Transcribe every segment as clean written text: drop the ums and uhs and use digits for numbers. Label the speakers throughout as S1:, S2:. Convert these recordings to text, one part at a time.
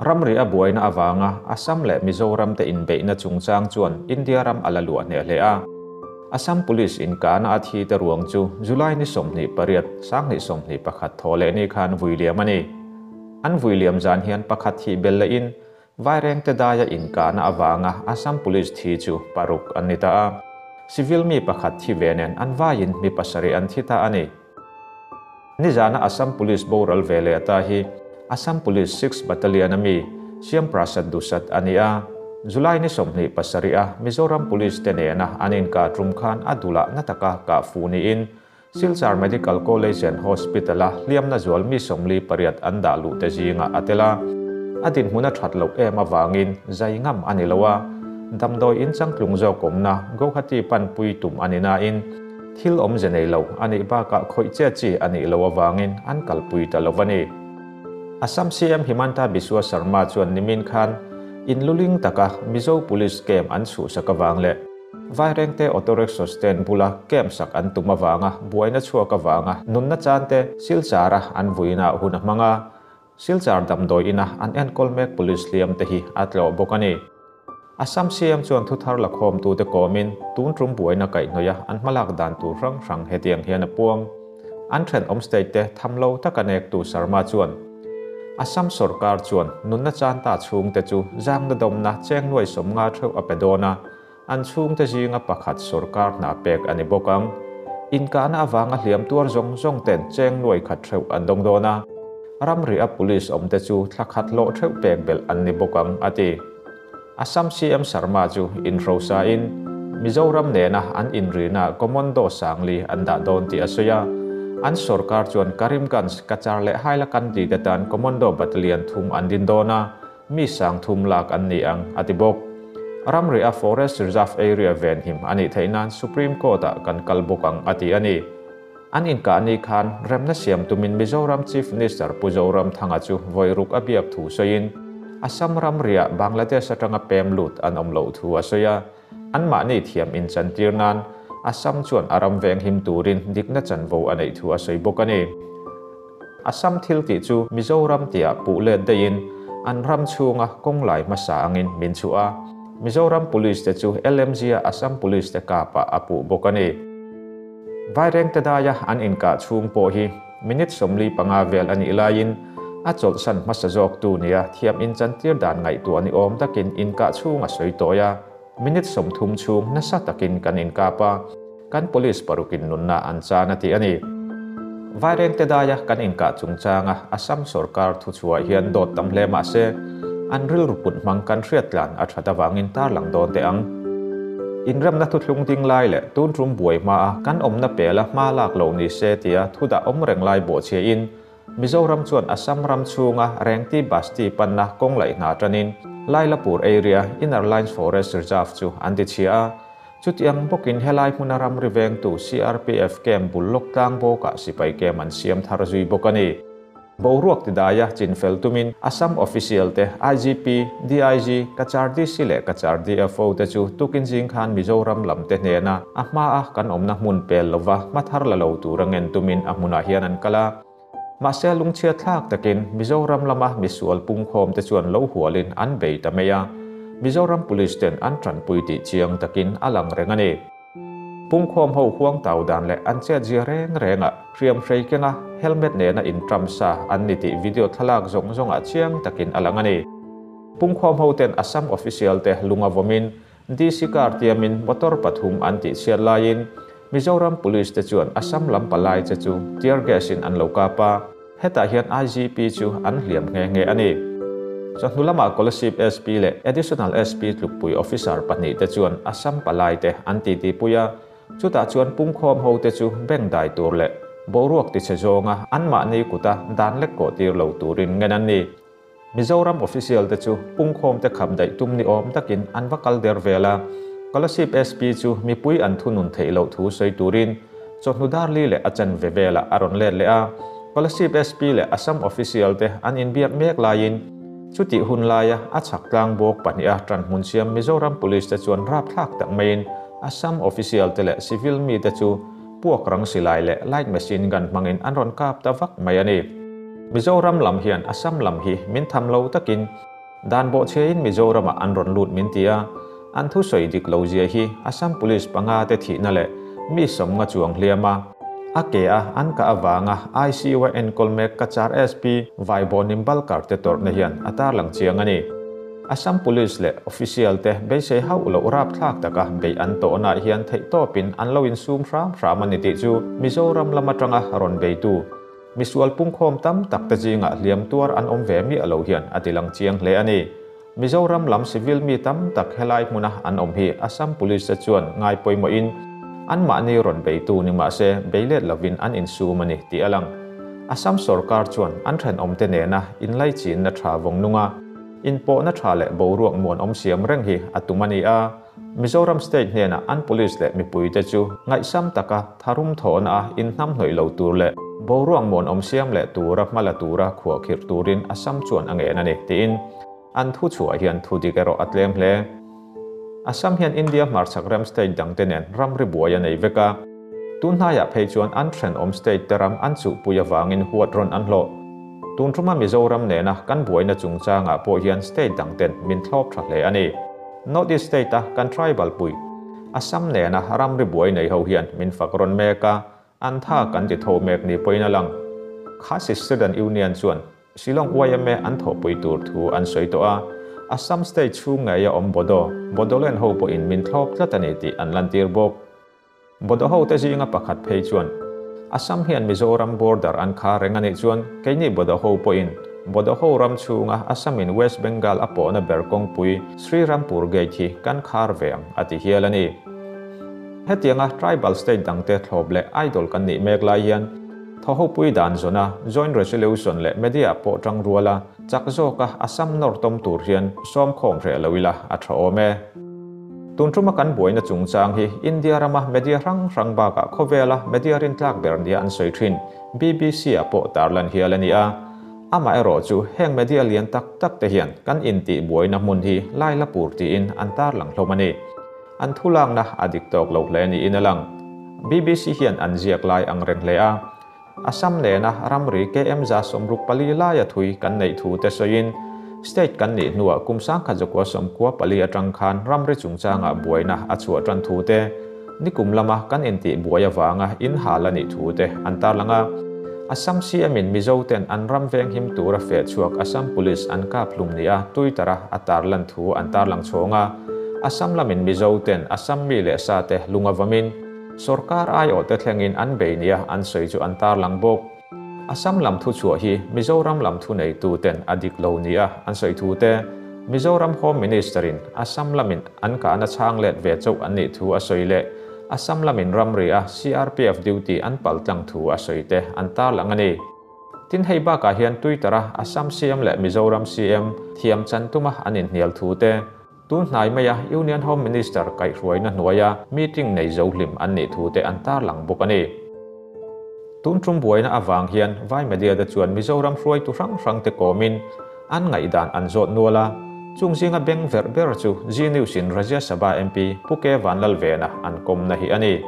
S1: Ramri a buaina avanga Assam leh Mizoram te inbeihna chungchang chuan India ram a la luah hneh hle a. Assam Police inkahna a thi te ruang chu July ni 28, 2021 thawhlehni khan vui liam a ni. An vui liam zan hian pakhat thih bel lehin Vairengte daia inkahna avanga Assam Police thi chu paruk an ni ta a. Civil mi pakhat thi ve nen an vaiin mi pasarih an thi ta a ni. Nizana Assam Police boral ve leh ata hi Assam Police Sixth Battalion a mi Shyam Prasad Dusad a ni a. July ni 27 a Mizoram Police te nena an inkah tum khan a dulah na taka kah fuh niin Silchar Medical College and Hospital a hliamna zual mi 48 an dah luh te zingah a tel a. A dinhmun a that loh em avangin zai ngam a ni lo a, damdawi in changtlung zawk awmna Guwahati panpui tum a ni nain Thil awmze nei lo a nih bakah khawih che chi a nih loh avangin an kalpui ta lo a ni. Assam CM Himanta Biswa Sarma chuan nimin khan in luling taka Mizo Police camp an chhuhsak avang leh Vairengte Auto Rickshaw stand bula camp sak an tum avanga buaina chhuak avanga nunna chante Silchara an vuina hun a hmang a, Silchar damdawi ina an enkawl mek Police hliam te hi a tlawh bawk a ni. Assam CM chuan thuthar lakhawmtute kawmin tun tum buaina kaihhnawih a an hmalak dan tur hrang hrang hetiang hian a puang. An thenawm state te tham lo taka nektu Sarma chuan, Assam sorkar chuan nunna chanta chhungte chu zangna dawmna cheng nuai 50 theuh a pe dawn a, an chhungte zinga pakhat sorkar hna pek a ni bawk ang. Inkahna avanga hliam tuar zawng zawng ten cheng nuai khat theuh an dawng dawn a, ramri a police awmte chu thla khat hlawh theuh pek belh an ni bawk ang, a ti. Assam CM Sarma chu inhrosa in Mizoram nena an inrina Commando Sangli an dah dawn tih a sawi a. An sorkar chuan Karimganj, Cachar leh Hailakandi te tan Commando Battalion thum an din dawn a, mi sang thum lak an ni ang, a ti bawk. Ramri a Forest Reserve Area venhim a nih theih nan Supreme Court ah kan kal bawk ang, a ti a ni. An inkah ni khan remna siam tumin Mizoram Chief Minister Pu Zoramthanga chu vawi ruk a biak thu sawiin Assam ramriah Bangladesh atanga pem lut an awm loh thu a sawi a, anmahni thiam inchantir nan Assam chuan a ram venghim turin dikna chanvo a neih thu a sawi bawk a ni. Assam thil tih chu Mizoram tiah puh let daihin an ram chhunga kawng lai hmasa angin min chhuah a, Mizoram Police te chu LMG a Assam Police te kapah a puh bawk a ni. Vairengte daia an inkah chhung pawh hi minute 45 vel a nih laiin a chawlhsan hmasa zawktu nia thiam inchantir dan ngaihtuah ni awm takin inkah chhung a sawi tawi a, minute 30 chhung nasa takin kan inkap a, kan police parukin nunna an chan a ti a ni. Vairengte daia kan inkah chungchanga Assam sorkar thuchhuah hian dawt tam hle mah se, an rilru put hmang kan hriattlan a that avangin tarlang dawn teh ang. Inremna thuthlung ding lai leh tun tum buai hmaa kan awmna pela hma lak lo ni se tia thu dah awm reng lai bawhchhiahin Mizoram chuan Assam ram chhunga Rengti Basti panna kawng laih hna tanin Lailapur area Inner Lines Forest Reserve chu an ti chhia a. Chutiang bawkin helai hmuna ramri vengtu CRPF camp bul lawk tlang bawkah sipai camp an siam thar zui bawk a ni. Boruak tidaia chinfel tumin Assam official te IGP, DIG, Cachar DC leh Cachar DFO te chu tukin zing khan Mizoram lam te hnena a hmaa kan awmna hmun pel lova hma thar la lo tura ngen tumin a hmunah hian an kal a. Mahse lungchhia thlak takin Mizoram lama misual pungkhawm te chuan lo hualin an bei ta mai a, Mizoram Police ten an tanpui tih chiang takin a lang reng a ni. Pungkhawm ho huang tau dan leh an chet zia reng rengah hriam hrei kenga helmet nena intram sa an ni tih video thlalak zawng zawngah chiang takin a lang a ni. Pungkhawm ho ten Assam official te lunga vawmin DC car tiamin motor pathum an tih chhiat laiin Mizoram Police te chuan Assam lam palai che chu tear gas in an lo kap a, hetah hian IGP chu an hliam nghe nghe a ni. Chawhnu lamah Kolasib SP leh Additional SP tlukpui officer pahnih te chuan Assam palai te an titi pui a, chutah chuan pungkhawm ho te chu bank dai tur leh boruak tichhe zawnga anmahni kuta dan lek kawh tir lo turin ngen an ni. Mizoram official te chu pungkhawm te khap daih tum ni awm takin an va kal der vel a, Kolasib SP chu mipui an thunun theih loh thu sawi turin chawhnu darli leh a chanve velah a rawn let leh a. Kolasib SP leh Assam official te an inbiak mek laiin chutih hun laia a chhak tlang bawk pahniha tanhmun siam Mizoram Police te chuan rapthlak tak maiin Assam official te leh civil mite chu puak rang silai leh light machine gun hmangin an rawn kap ta vak mai a ni. Mizoram lam hian Assam lam hi min tham lo takin. Dan bawhchhiain Mizoramah an rawn lut min ti a, an thusawi dik lo zia hi Assam Police panga te thihna leh mi sawmnga chuang hliam a, a ke a an kah avanga ICU a enkawl mek Cachar SP Vaibaw Nimbalkar te tawrhna hian a tarlang chiang a ni. Assam Police leh official te beisei hauh loh rapthlak taka beih an tawhnaah hian theihtawpin an lo insum hram hram a ni tih chu Mizoram lam atanga rawn beitu Misual pungkhawm tam tak te zingah hliam tuar an awm ve miah lo hian a ti lang chiang hle a ni. Mizoram lam civil mi tam tak helai hmuna an awm hi Assam Police te chuan ngai pawimawhin anmahni rawn beitu ni mahse bei let lovin an insum a ni tih a lang. Assam sorkar chuan an thenawmte nena inlaichinna tha vawng nunga inpawhna tha leh boruak muanawm siam reng hi a tum a ni a. Mizoram State hnenah an Police leh mipuite chu ngaihsam taka tharum thawhna a inhnamhnawih lo tur leh boruak muanawm siam leh tura hma la tura khuahkhirh turin Assam chuan a ngen a ni, tiin an thuchhuah hian thudik erawh a tlem hle. Assam hian India hmarchhak ram state dangte nen ramri buai a nei vek a, tun hnaiah phei chuan an thenawm state te ram an chuhpui avangin huat rawn an hlawh. Tun thuma Mizoram nena kan buaina chungchangah pawh hian state dangten min thlawp tha hle a ni. North East state a kan tribal pui, Assam nena ramri buai nei ho hian min fak rawn mek a, an tha kan ti tho mek ni pawhin a lang. Khasi Student Union chuan Shillong yma an thawhpui tur thu an sawi tawh a, Assam state chhung ngei a awm Bodo, Bodoland ho pawhin min thlawp tlat a ni tih an lantir bawk. Bodo hote zinga pakhat phei chuan, Assam hian Mizoram border an khar reng a nih chuan keini Bodo ho pawhin Bodo ho ram chhunga Assam in West Bengal a pawhna ber kawngpui Srirampur Gate hi kan khar ve ang a ti hial a ni. Hetianga tribal state dangte thlawp leh idol kan nih mek lai hian thawhopui dan zawna joint resolution leh media pawh tang ruala chak zawka Assam nawr tawm tur hian sawmkhawm hreh lo ila a tha awm e. Tun tuma kan buaina chungchang hi India rama media hrang hrang bakah khawvela media rintlak ber nia an sawi thin BBC-ah pawh tarlan hial a ni a. Amaherawh chu heng media lian tak tak te hian kan intih buaina hmun hi Lailapur tiin an tarlang hlawm a ni. An thulakna a dik tawk lo hle niin a lang. BBC hian an ziak lai ang reng hle a. Assam nena ramri KM 164 laia thui kan neih thu te sawiin, State kan nih hnuah kum 1994 atang khan ramri chungchangah buaina a chhuah tan thu te, nikum lama kan intih buai avanga inhal a nih thu te an tarlang a. Assam CM in Mizo ten an ram venghim tura feh chhuak Assam Police an kap hlum nia Twitter-a a tarlan thu an tarlang chhawng a. Assam lamin Mizo ten Assam mi leh sa te lung avamin, Sorkar aiawhte thlengin an bei nia an sawi chu an tarlang bawk. Assam lam thuchhuah hi Mizoram lam thuneitu ten a dik lo nia an sawi thu te, Mizoram Home Minister in Assam lamin an kahna chhang let ve chauh an nih thu a sawi leh Assam lamin ramri a CRPF duty an paltlang thu a sawi te an tarlang a ni. Tin hei bakah hian Twitter a Assam CM leh Mizoram CM thiam chan tuma an inhnial thu te, Tun hnai maia Union Home Minister kaihhruaina hnuaia meeting nei zo hlim an nih thu te an tarlang bawk a ni. Tun tum buaina avang hian Vai media te chuan Mizoram hruaitu hrang hrang te kawmin an ngaihdan an zawt nual a, chung zinga beng verh ber chu Zee News in Rajya Sabha MP Pu Ke Vanlalvena an kawmna hi a ni.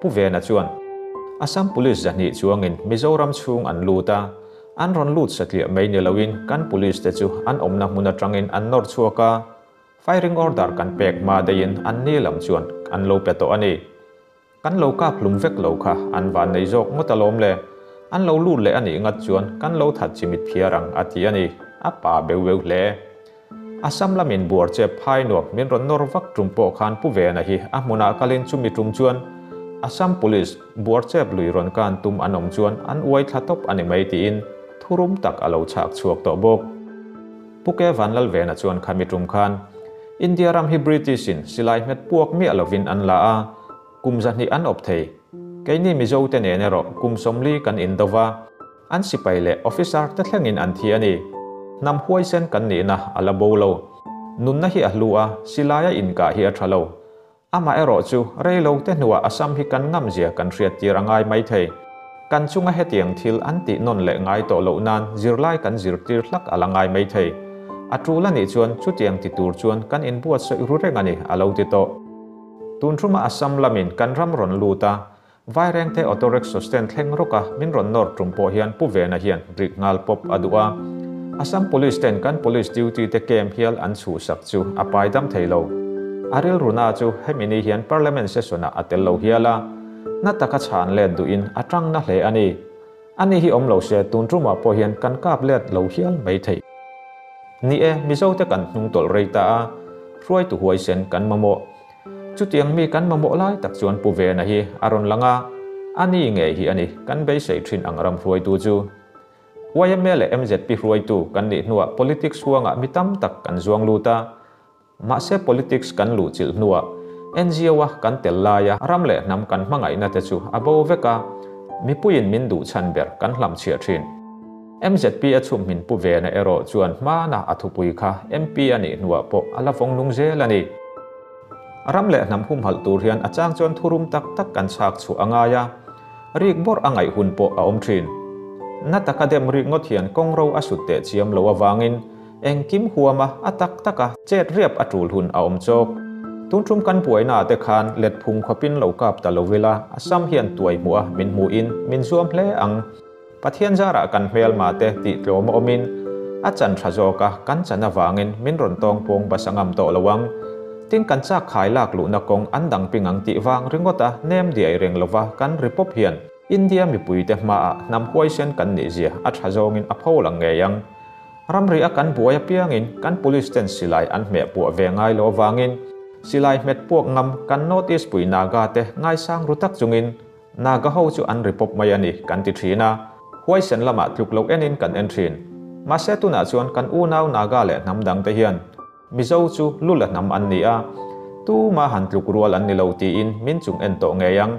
S1: Pu Vena chuan, Assam Police 200 chuangin Mizoram chhung an lut a, An rawn lut satliah mai ni loin kan police te chu an awmna hmun atangin an nawr chhuak a, firing order kan pek hma deihin an ni lam chuan an lo pe tawh a ni. Kan lo kap hlum vek lo kha an van nei zawk ngawt alawm le, an lo lut leh a nih ngat chuan kan lo that chimit phiar ang a ti a ni, a pa beu beu hle. Assam lamin buar chep phai nuam min rawn nawr vak tum pawh khan Pu Vena hi a hmunah kalin chumi tum chuan Assam Police buar chep lui rawn kan tum an awm chuan an uai thla tawp a ni mai tiin thurum tak a lo chhak chhuak tawh bawk. Pu Ke Vanlalvena chuan khami tum khan India ram hi British in silai hmet puak miah lovin an la a, kum 200 an awp thei. Keini Mizo te nen erawh kum 40 kan indo va. An sipai leh officer te thlengin an thi a ni. Hnam huaisen kan nihna a la bo lo. Nunna hi a hlu a, silaia inkah hi a tha lo. Amaherawh chu rei lo te hnuah Assam hi kan ngamzia kan hriattir a ngai mai thei. Kan chunga hetiang thil an tih nawn leh ngai tawh loh nan zirlai kan zirtir hlak a la ngai mai thei. A tul a nih chuan chutiang ti tur chuan kan inbuatsaih ru reng a ni, a lo ti tawh. Tun thuma Assam lamin kan ram rawn lut a, Vairengte auto rickshaw stand thleng rawk a min rawn nawr tum pawh hian Pu Vena hian rik nghal pawp a duh a. Assam Police ten kan Police duty te camp hial an chhuhsak chu a pai dam thei lo. A rilru na chu hemi ni hian Parliament session ah a tel lo hial a, na taka chhan let duhin a tang na hle a ni. Ani hi awm lo se tun tumah pawh hian kan kap let lo hial mai thei. Ni e, Mizo te kan hnung tawlh rei ta a, hruaitu huaisen kan mamawh. Chutiang mi kan mamawh lai tak chuan Pu Vena hi a rawn lang a, ani ngei hi a ni kan beisei thin ang ram hruaitu chu. Yma leh MZP hruaitu kan nih hnuah politics huangah mi tam tak kan zuang lut a, mahse politics kan luhchilh hnuah NGO-a kan tel laia ram leh hnam kan hmangaihna te chu a bo vek a, mipuiin min duh chhan ber kan hlamchhiah thin. MZP a chhum hmin Pu Vena erawh chuan hmana a thupui kha MP a nih hnuah pawh a la vawng nung zel a ni. Ram leh hnam humhalh tur hian a chang chuan thurum tak tak kan chhak chhuah a ngai a, rik bawrh a ngaih hun pawh a awm thin. Na taka dem rik ngawt hian kawngro a sut teh chiam lo avangin engkim huama a tak taka chet riap a tul hun a awm chawk. Tun tum kan buaina te khan let phung khawpin lo kap ta lo ila Assam hian tuai hmuh a min hmuhin min zuam hle ang. Pathian zarah kan hmelma te tih tlawm a awmin a chan tha zawk a, kan chan avangin min rawn tawng pawng basa ngam tawh lo ang. Tin kan chak khai lak luhna kawng an dang ping ang tih vang ringawt a nem diai reng lova kan ri pawp hian India mipuite hmaah hnam huaisen kan nih zia a tha zawngin a pho lang ngei ang. Ramri a kan buai apiangin kan police ten silai an hmeh puah ve ngai lo avangin silai hmet puak ngam kan North East pui Naga te ngaisang ru tak chungin Naga ho chu an ri pawp mai a ni kan ti thin a, huaisen lamah tluk loh enin kan en thin. Mahse tunah chuan kan unau Naga leh hnam dangte hian Mizo chu lu la hnam an ni a, tuma han tluk rual an ni lo tiin min chung en tawh ngei ang.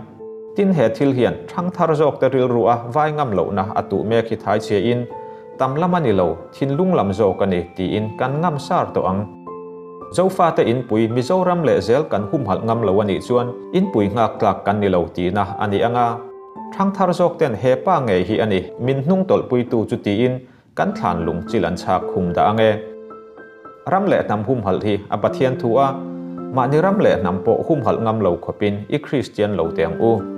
S1: Tin he thil hian thangthar zawkte rilru a vai ngam lohna a tuh mek hi thai chhiain tam lam a ni lo, thinlung lam zawk a ni tiin kan ngam sar tawh ang. Zofate inpui Mizoram leh zel kan humhalh ngam lo a nih chuan inpui nghak tlak kan ni lo tihna a ni ang a. Thangthar zawk ten he pa ngei hi a ni min hnung tawlhpuitu chu tiin kan thlan lung chil an chhak khum dah ang e. Ram leh hnam humhalh hi a Pathian thu a, mahni ram leh hnam pawh humhalh ngam lo khawpin i Kristian lo teh ang u.